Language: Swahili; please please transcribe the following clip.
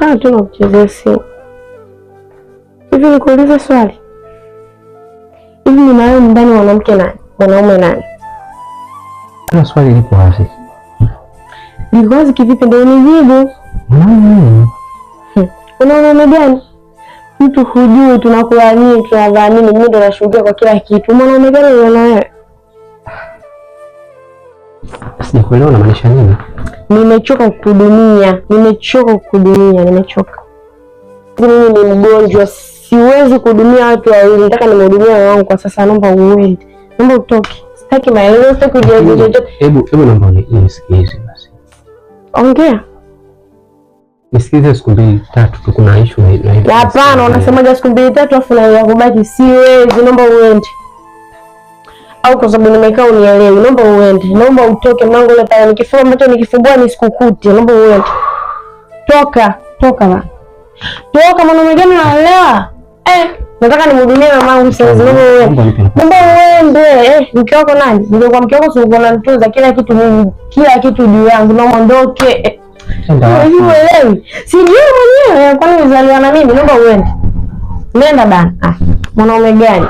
Nimekaa tu na kuchezea simu. Hivi nikuulize swali, hivi mimi na wewe ndani mwanamke nani mwanaume nani? Kama swali lipo wazi. Liko wazi kivipi? Ndio nijibu. Mwanaume. Una wanaume gani? Mtu hujui tunakula nini, tunavaa nini, mimi ndo nashuhudia kwa kila kitu. Mwanaume gani unaona wewe? Sijakuelewa unamaanisha nini? Nimechoka kukuhudumia, nimechoka kukuhudumia, nimechoka. Mimi ni mgonjwa, siwezi kuhudumia watu wawili. Nataka nimhudumie mume wangu kwa sasa. Naomba uende, naomba utoke. Sitaki maelezo, sitaki kujieleza chochote. Hebu naomba unisikilize basi. Ongea. Nisikilize siku mbili tatu tu, kuna issue na Hapana, unasemaje siku mbili tatu afu na kubaki? Siwezi, naomba uende. Au kwa sababu nimekaa unielewi, naomba uende, naomba utoke mlango ule pale, nikifunga macho nikifumbua nisikukute, naomba uende. Toka, toka ba. Toka, mwanaume gani unaolewa? Eh, nataka nimhudumie mamangu sasa, naomba uende. Naomba nipe nafasi. Naomba uende. Eh, mke wako nani? Ningekuwa mke wako singekuwa unanitunza kila kitu mimi, kila kitu juu yangu, naomba ondoke. Eh, Enda wapi? hivi uelewi? Sijui mwenyewe, kwani ulizaliwa na mimi? Naomba uende. Nenda bana. Ah, mwanaume gani?